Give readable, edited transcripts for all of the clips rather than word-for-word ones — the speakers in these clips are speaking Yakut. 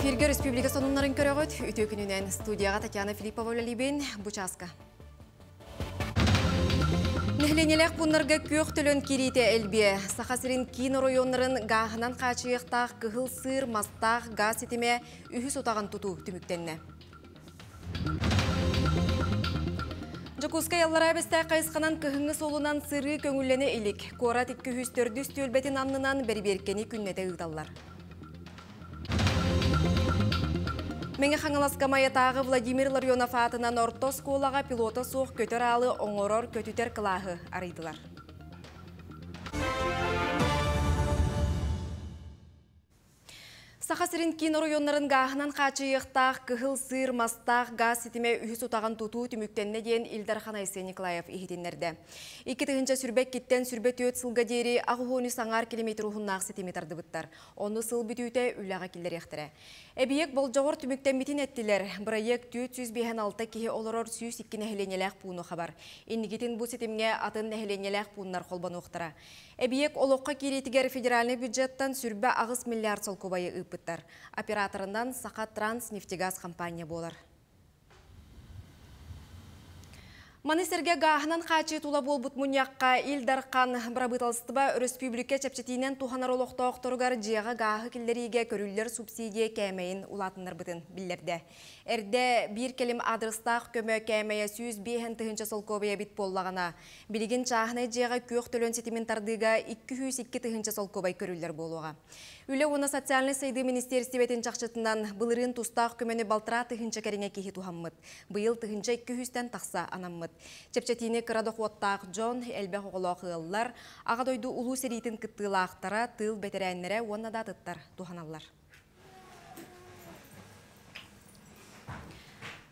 Эфирге республика сонуннарын көрөҕүт. Үтүө күнүнэн студияҕа Татьяна Филиппова үлэлиибин. Бу чааска. Нэһилиэнньэлээх пууннарга күөх төлөн киириитэ элбиэ. Саха сирин киин оройуоннарын гааһынан хааччыйыахтаах кыһыл сыыр мастаах гаас ситимэ үһүс утаҕын тутуу түмүктэннэ. Дьокуускай Аллараа Бэстээх хайысханан кыһыҥҥы суолунан сырыы көҥүллэнэ илик. Куорат 204 түөлбэтин аннынан бэрибиэркэни күннэтэ ыыталлар. Мэҥэ Хаҥаласка Майатааҕы Владимир Ларионов аатынан орто оскуолаҕа пилота суох көтөр аалы оҥорор көтүтэр кылааһы арыйдылар. Саха сирин киин оройуоннарын гааһынан хааччыйыахтаах кыһыл сыыр мастаах гаас ситимэ үһүс утаҕын тутуу түмүктэннэ диэн Ил Дархан Айсен Николаев иһитиннэрдэ. 2022-тэн 24 сылга диэри 83 километр уһуннаах ситими тардыбыттар. Ону сыл бүтүүтэ үлэҕэ киллэриэхтэрэ. Эбийиэк болдьоҕор түмүктэммитин эттилэр. Бырайыак 456 киһи олорор 102 нэһилиэнньэлээх пууну хабар. Инникитин бу ситимҥэ атын нэһилиэнньэлээх пууннар холбонуохтара. Эбийиэк олоххо киириитигэр федеральнай бюджеттан 28 миллиард солкуобайы ыыппыттар. Операторынан Саха Транснефтегаз компания буолар. Маны сэргэ гааһынан хааччыйыы тула буолбут мунньахха Ил Дархан бырабыыталыстыба өрөспүүбүлүкэ чэпчэтиинэн туһанар олохтоохторугар дьиэҕэ гааһы киллэриигэ көрүллэр субсидия кээмэйин улаатыннарбытын биллэрдэ. Эрдэ биир кэлим аадырыстаах көмө кээмэйэ 105 тыһыынча солкуобай эбит буоллаҕына, билигин чааһынай дьиэҕэ күөх төлөн ситимин тардыыга 202 тыһыынча солкуобай көрүллэр буолуоҕа. Үлэ уонна социальнай сайдыы министиэристибэтин чахчытынан былырыын тустаах көмөнү 6 тыһыынча кэриҥэ киһи туһаммыт. Быйыл 1200-тэн тахса анаммыт. Чэпчэтиини кыра дохуоттаах дьон, элбэх оҕолоох ыаллар, Аҕа дойду улуу сэриитин кыттыылаахтара, тыыл бэтэрээннэрэ уонна да атыттар туһаналлар.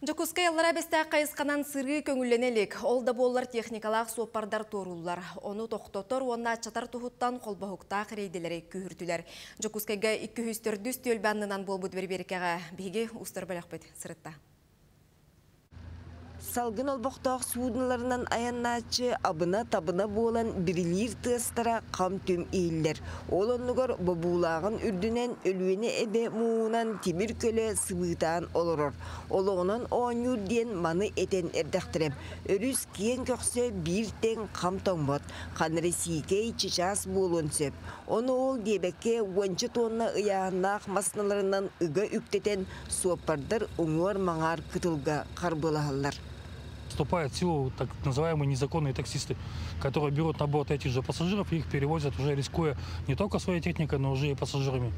Дьокуускай Аллараа Бэстээх хайысханан сырыы көҥүллэнэ илик. Ол да буоллар техникалаах суоппардар туорууллар. Ону тохтотор уонна аччатар туһуттан холбоһуктаах рейдэлэри күүһүртүлэр. Дьокуускайга 204 түөлбэ аннынан буолбут бэрэбиэркэҕэ биһиги устар бөлөхпүт сырытта. Салгын олбохтоох суудуналарынан айаннааччы абына-табына буолан бирилиир тыастара хам-түм иһиллэр. Ол оннугар бобуулааҕын үрдүнэн Өлүөнэ эбэ мууһунан тимир көлө сыбыытаан олорор. Олоҕунан оонньуур диэн маны этэн эрдэхтэрэ. Өрүс киэҥ көхсө биир тэҥ хам тоҥмот, ханна эрэ сиикэй, чычаас буолуон сөп. Ону ол диэбэккэ уонча тонна ыйааһыннаах массыыналарынан ыга үктэтэн суоппардар уҥуор-маҥаар кытылга харбыалаһаллар. Вступают в силу так называемые незаконные таксисты, которые берут на борт этих же пассажиров и их перевозят, уже рискуя не только своей техникой, но уже и пассажирами.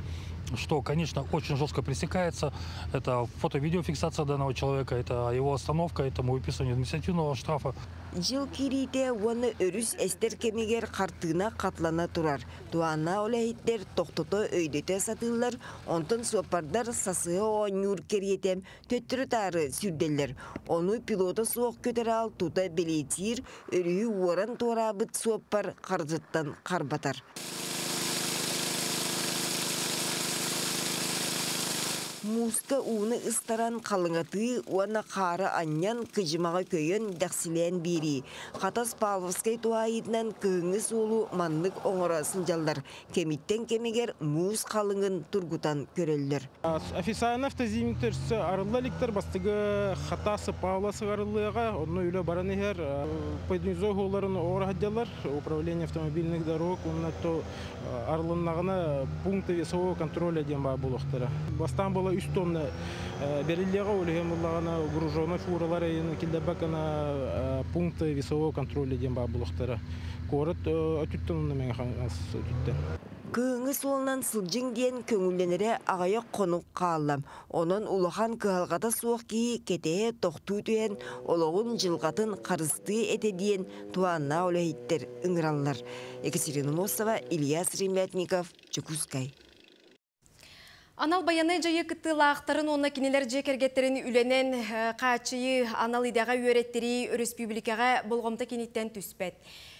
Что, конечно, очень жестко пресекается. Это фото-видеофиксация данного человека, это его остановка, это выписывание административного штрафа. Дьыл киириитэ уонна өрүс эстэр кэмигэр хартыына хатылана турар. Туһааннаах үлэһиттэр тохтото өйдөтө сатыыллар, онтон суоппардар сасыһа оонньуур кэриэтэ төттөрү-таары сүүрдэллэр. Ону пилота суох көтөр аал тута бэлиэтиир, өрүһү уоран туораабыт суоппар харытыттан харбатар. Мууска ууну ыстаран халыҥатыы уонна хаары анньан кыдьымаҕа көйөн дэхсилээн биэрии. Хатас Павловскай туһаайыытынан кыһыҥҥы суолу маннык оҥоро сылдьаллар. Кэмиттэн кэмигэр муус халыҥын тургутан көрөллөр. Официально автозимниктер арылла иликтэр бастакы Хатас Павловск арыллыаҕа, онно үлэ баран иһэр. Подвезной суолларын оҥоро сылдьаллар, управление автомобильных дорог уонна то арылыннаҕына пункты весового контроля диэн баар буолуохтара. Бастаан буола 3 тонна бэриллиэҕэ, ол иһин буллаҕына груженый фуралар киллэрбэт гына пункты весового контроля диэн баар буолуохтара. Куорат өттүттэн уонна Мэҥэ Хаҥалас өттүттэн. Кыһыҥҥы суолунан сылдьыҥ диэн көҥүллэнэрэ аҕыйах хонук хаалла. Онон улахан кыһалҕата суох киһи кэтэһэ тохтуу түһэн олоҕун дьылҕатын харыстыы этэ диэн туһааннаах үлэһиттэр ыҥыраллар. Екатерина Носова, Илья Сремятников, Дьокуускай. Анал байыаннай дьайыы кыттыылаахтарын уонна кинилэр дьиэ кэргэттэрин үлэнэн хааччыйыы анал идэҕэ үөрэттэрии өрөспүүбүлүкэҕэ болҕомто киниттэн түспэт.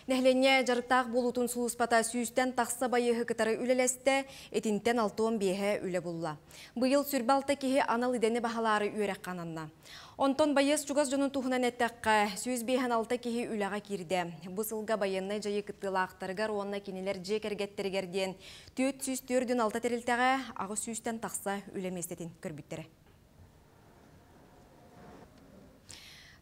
Нэһилиэнньэ дьарыктаах буолуутун сулууспата сүүстэн тахса байыаһы кытары үлэлэстэ, итинтэн 65-э үлэ булла. Быйыл 26 киһи анал идэни баһылаары үөрэххэ ананна. Онтон байыас чугас дьонун туһунан эттэххэ, 156 киһи үлэҕэ киирдэ. Бу сылга байыаннай дьайыы кыттыылаахтарыгар уонна кинилэр дьиэ кэргэттэригэр диэн 446 тэрилтэҕэ 800-тэн тахса үлэ миэстэтин көрбүттэрэ.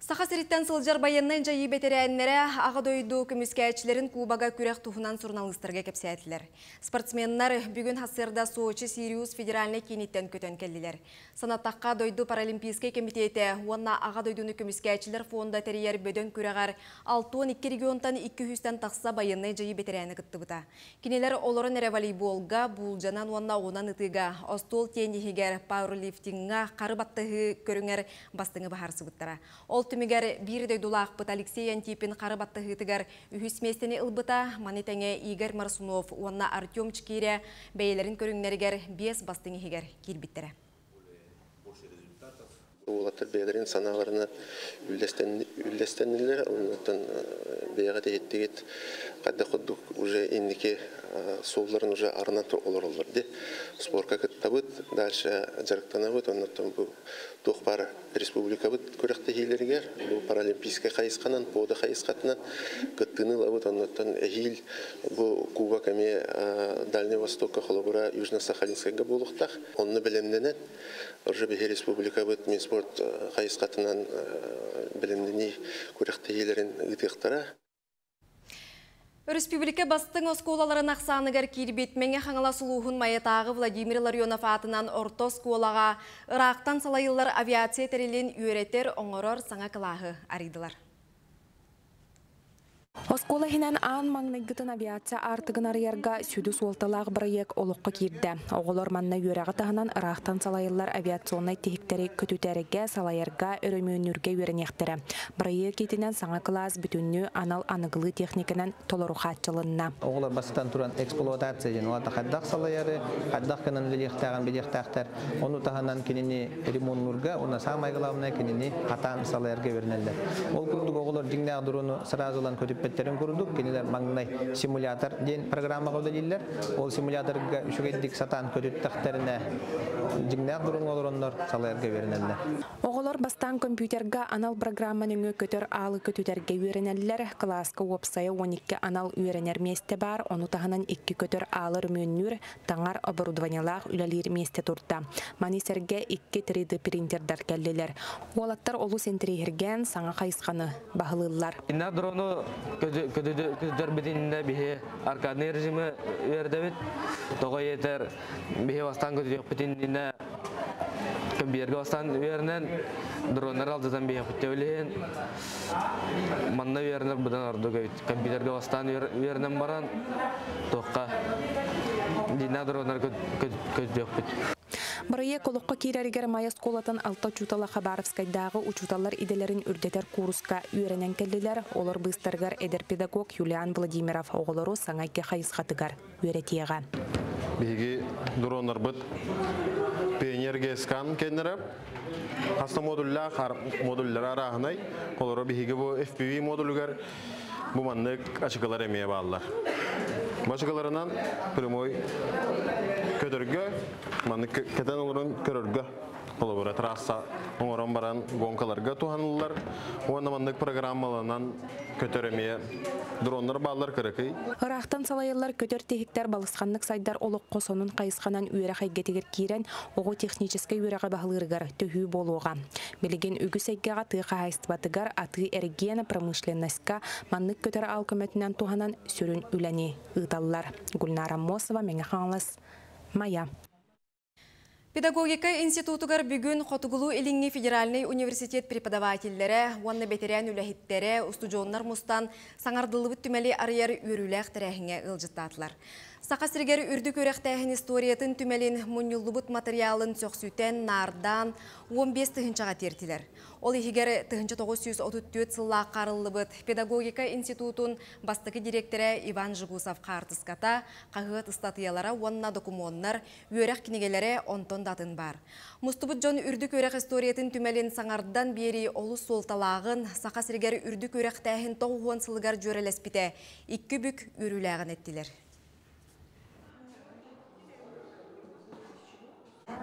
Саха сириттэн сылдьар байыаннай дьайыы бэтэрээннэрэ Аҕа дойду көмүскээччилэрин кубога күрэх туһунан суруналыыстарга кэпсээтилэр. Спортсменнар бүгүн сарсыарда Сочи Сириус федеральнай кииниттэн көтөн кэллилэр. Санаттахха, дойду Паралимпийскай комитетэ уонна Аҕа дойдуну көмүскээччилэр фонда тэрийэр бөдөҥ күрэҕэр 62 регионтан 200-тэн тахса байыаннай дьайыы бэтэрээнэ кыттыбыта. Кинилэр олорон эрэ волейболга, буулдьанан уонна оҕунан ытыыга, остуол тенниһигэр, пауэрлифтиҥҥа, хары баттаһыы көрүҥэр бастыҥы быһаарсыбыттара. Ол түмүгэр биир дойдулаахпыт Алексей Антипин хары баттаһыытыгар үһүс миэстэни ылбыта, маны тэҥэ Игорь Марсунов уонна Артем Чкире бэйэлэрин көрүҥнэригэр 5 бастыҥ иһигэр киирбиттэрэ. Уолаттар бэйэлэрин санааларынан үллэстэннилэр, оннуттан бэйэҕэ иһиттигит хайдах курдук уже инники суолларын уже арынан олороллор ди. Спорка кыттабыт, дальше дьарыктанабыт, оннуттан бу туох баар республикабыт күрэхтэһиилэригэр, бу паралимпийскай хайысханан, ПОДА хайысхатынан кыттыыны ылабыт, оннуттан эһиил бу кубок эмиэ Дальний Востокка, холобура, Южно-Сахалинскайга буолуохтаах. Онно бэлэмнэнэн, уже биһи республикабыт Минспорт хайысхатынан бэлэмнэнии күрэхтэһиилэрин ыытыахтара. Өрөспүүбүлүкэ бастыҥ оскуолаларын ахсааныгар киирбит Мэҥэ Хаҥалас улууһун Майатааҕы Владимир Ларионов аатынан орто оскуолаҕа ыраахтан салайыллар авиация тэрилин үөрэтэр, оҥорор саҥа кылааһы арыйдылар. Оскуола иһинэн аан маҥнайгытын авиация аартыгын арыйарга сүдү суолталаах бырайыак олоххо киирдэ. Оҕолор манна үөрэҕи таһынан ыраахтан салайыллар авиационнай тиһиктэри көтүтэргэ, салайарга, өрөмүөннүүргэ үөрэниэхтэрэ. Бырайыак иитинэн саҥа кылаас бүтүннүү анал аныгылыы техниканан толору хааччылынна. Оҕолор бастатан туран эксплуатация диэн улаата хайдах салайары, хайдах гынан үлэлиэхтээҕин билиэхтээхтэр. Ону таһынан кинини ремоннуурга, уонна самое главное кинини хатаан салайарга үөрэнэллэр. Ол курдук оҕолор дьиҥнээх дрону сразу ылан көтүппэттерин курдук, кинилэр маҥнай симулятор диэн программаҕа үлэлииллэр. Ол симуляторга үчүгэйдик сатаан көтүттэхтэринэ дьиҥнээх дроҥҥа олороннор салайарга үөрэнэллэр. Оҕолор бастаан компьютерга анал программа нөҥүө көтөр аалы көтүтэргэ үөрэнэллэр. Кылааска уопсайа 12 анал үөрэнэр миэстэ баар, ону таһынан икки көтөр аалы өрөмүөннүүр, таҥар оборудованиелаах үлэлиир миэстэ турда. Маны сэргэ икки 3D принтердар кэллилэр. Уолаттар олус интэриэһиргээн саҥа хайысханы баһылыыллар. Инна дрону көтүтэрбитиннэ биһи аркадный режими үөрдэбит. Тоҕо диэтэр биһи бастаан көтүтүөхпүтүннэ компьютерга бастаан үөрэнэн дроннар алдытан биһиэхпит билиһин манна үөрэнэр быдан ордук эбит. Компьютерга бастаан үөрэнэн баран туохха дьиҥнээх дроннар көтүтүөхпүт. Бырайыак олоххо киирэригэр Майа оскуолатын алта учуутала Хабаровскайдааҕы учууталлар идэлэрин үрдэтэр кууруска үөрэнэн кэллилэр. Олор быыстарыгар эдэр педагог Юлиан Владимиров оҕолору саҥа эйгэ хайысхатыгар үөрэтиэҕэ. Биһиги дроннарбыт Пионер ГСК кэннэрэ хаста модуллаах модуллара арааһынай. Олоро биһиги бу FPV модулугар бу маннык ачыкылар эмиэ бааллар. Бу ачыкыларынан прямой көтөргө, маннык кэтэн олорон көрөргө холобура трасса оҥорон баран гонкаларга туһаныллар. Уонна маннык программаланан көтөр эмиэ дроннар бааллар кыракый. Ыраахтан салайыллар көтөр тиһиктэр балысханнык сайдар олоххо сонун хайысханан үөрэх эйгэтигэр киирэн, оҕо техническэй үөрэҕи баһылыырыгар төһүү буолуоҕа. Билигин үгүс эйгэҕэ тыа хаһаайыстыбатыгар, атыы эргиэн, промышленностька маннык көтөр аал көмөтүнэн туһанан сүрүн үлэни ыыталлар. Гульнара Мосова, Мэҥэ Хаҥалас, Майа. Педагогика институтугар бүгүн Хотугулуу-Илиҥҥи федеральнай университет преподавателлэрэ уонна бэтэрээн үлэһиттэрэ, устудьуоннар мустан саҥардыллыбыт түмэли арыйар үөрүүлээх тэрээһиҥҥэ ыалдьыттаатылар. Саха сиригэр үрдүк үөрэхтээһин историятын түмэлин мунньуллубут материалын сөхсүтэн, наардаан 15 тыһыынчаҕа тиэртилэр. Ол иһигэр 1934 сыллаахха арыллыбыт педагогика институтун бастакы дириэктэрэ Иван Жегусов хаартыската, хаһыат ыстатыйалара уонна докумуоннар, үөрэх кинигэлэрэ онтон да атын баар. Мустубут дьон үрдүк үөрэх историятын түмэлин саҥардан биэрии олус суолталааҕын, Саха сиригэр үрдүк үөрэхтээһин 90 сылыгар дьүөрэлэспитэ икки бүк үөрүүлээҕин эттилэр.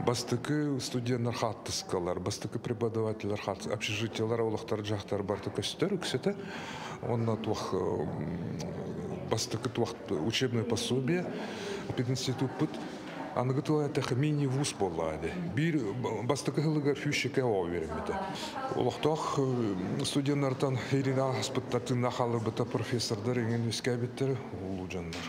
Бастакы студенттар хааттыскалар, бастакы преподавателлэр хааттыс, общежитиелар олохтор жактар барты көстөр үксете. Онна туох бастакы туох учебное пособие пединститут аныгы тыла этэх мини-вуз буолла. Биир бастакы хылыгар фющеке оо беремите. Олохтоох студенттартан Ирина хаспыттар тыынна халырбыта профессордар эңин үскәбиттер улуу дьоннор.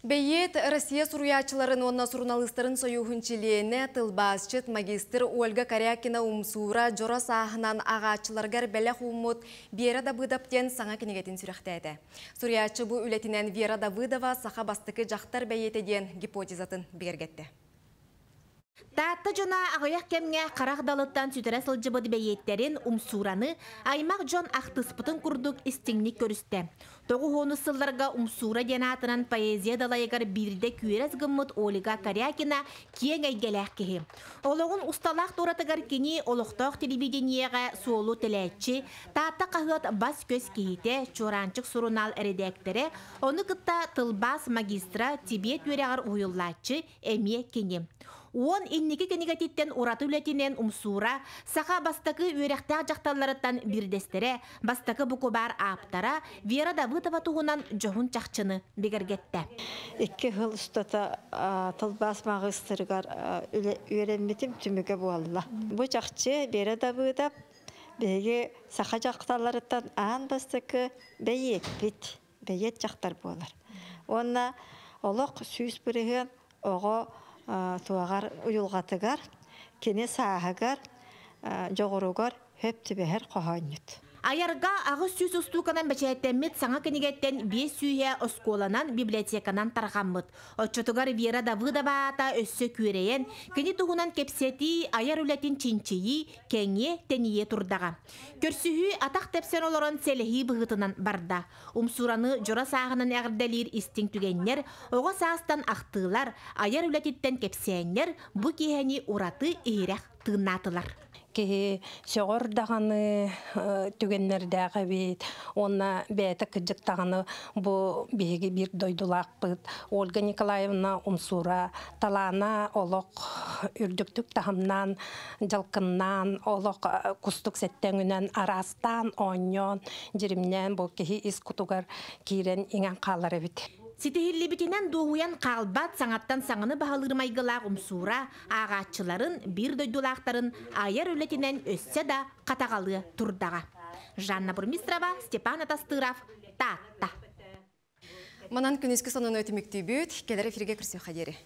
Бэйиэт Россия суруйааччыларын уонна суруналыыстарын сойууһун чилиэнэ, тылбаасчыт, магистр Ольга Корякина Умсуура дьоро сааһынан ааҕааччыларыгар бэлэх ууммут Биэрэ Дабыдап диэн саҥа кинигэтин сүрэхтээтэ. Суруйааччы бу үлэтинэн Вера Давыдова саха бастакы дьахтар бэйиэтэ диэн гипотезатын бигэргэттэ. Таатта дьоно аҕыйах кэмҥэ харах далыттан сүтэрэ сылдьыбыт бэйиэттэрин Умсуураны аймах дьон ахтыспытын курдук истиҥник көрүстэ. Тоҕус сылларга Умсуура диэн аатынан поэзия далайыгар биирдэ күөрэс гыммыт Ольга Корякина киэҥ эйгэлээх киһи. Олоҕун усталаах туоратыгар кини олохтоох телевидениеҕэ суолу тэлээччи, Таатта хаһыат бас-көс киһитэ, Чуораанчык сурунаал эрэдээктэрэ, ону кытта тылбаас магистра, Тибет үөрэҕэр уһуйуллааччы эмиэ кини. Уон инники кинигэтиттэн ураты үлэтинэн Умсуура саха бастакы үөрэхтээх дьахталларыттан биирдэстэрэ, бастакы букубаар ааптара Вера Давыдова туһунан дьоһун чахчыны бигэргэттэ. Икки сыл устата тылбаас маҕыстырыгар үөрэммитим түмүгэ буолла. Бу чахчы Вера Давыдов биһиги саха дьахталларыттан аан бастакы бэйиэппит, бэйиэт дьахтар буолар. Уонна олох 100% оҕо туоҕар уйулҕатыгар, кини сааһыгар, дьоҕуругар хөп түбэһэр хоһоонньут. Айарга 800 устууканан бэчээттэммит саҥа кинигэттэн 500 оскуоланан, библиотеканан тарҕаммыт. Оччотугар Вера Давыдова аата өссө күөрэйэн, кини туһунан кэпсэтии, айар үлэтин чинчийии, кэҥиэ, тэнийиэ турдаҕа. Көрсүһүү атах тэпсэн олорон сэлэһии быһыытынан барда. Умсуураны дьоро сааһынан эҕэрдэлиир истиҥ түгэннэр, оҕо саастан ахтыылар, айар үлэтиттэн кэпсээннэр бу киэһэни ураты иһирэх тыыннаатылар. Киһи сөҕөр даҕаны түгэннэрдээх эбит. Уонна бэйэтэ кыдьык даҕаны бу биһиги биир дойдулаахпыт Ольга Николаевна Умсуура талаана олох үрдүктүк таһымнаан, дьалкыннаан, олох кустук сэттэҥинэн араастаан, оонньоон, дьиримнээн бу киһи ис кутугар киирэн иҥэн хаалар эбит. Ситиһиллибитинэн дуоһуйан хаалбат саҥаттан саҥаны баһылыыр майгылаах Умсуура ааҕааччыларын, биир дойдулаахтарын айар үлэтинэн өссө да хатаҕалыы турдаҕа. Жанна Бурмистрова, Степан Атастыров, Таатта. Манан күнүскү сонуну түмүктүүбүт, кэлэр эфиргэ көрсүөххэ диэри.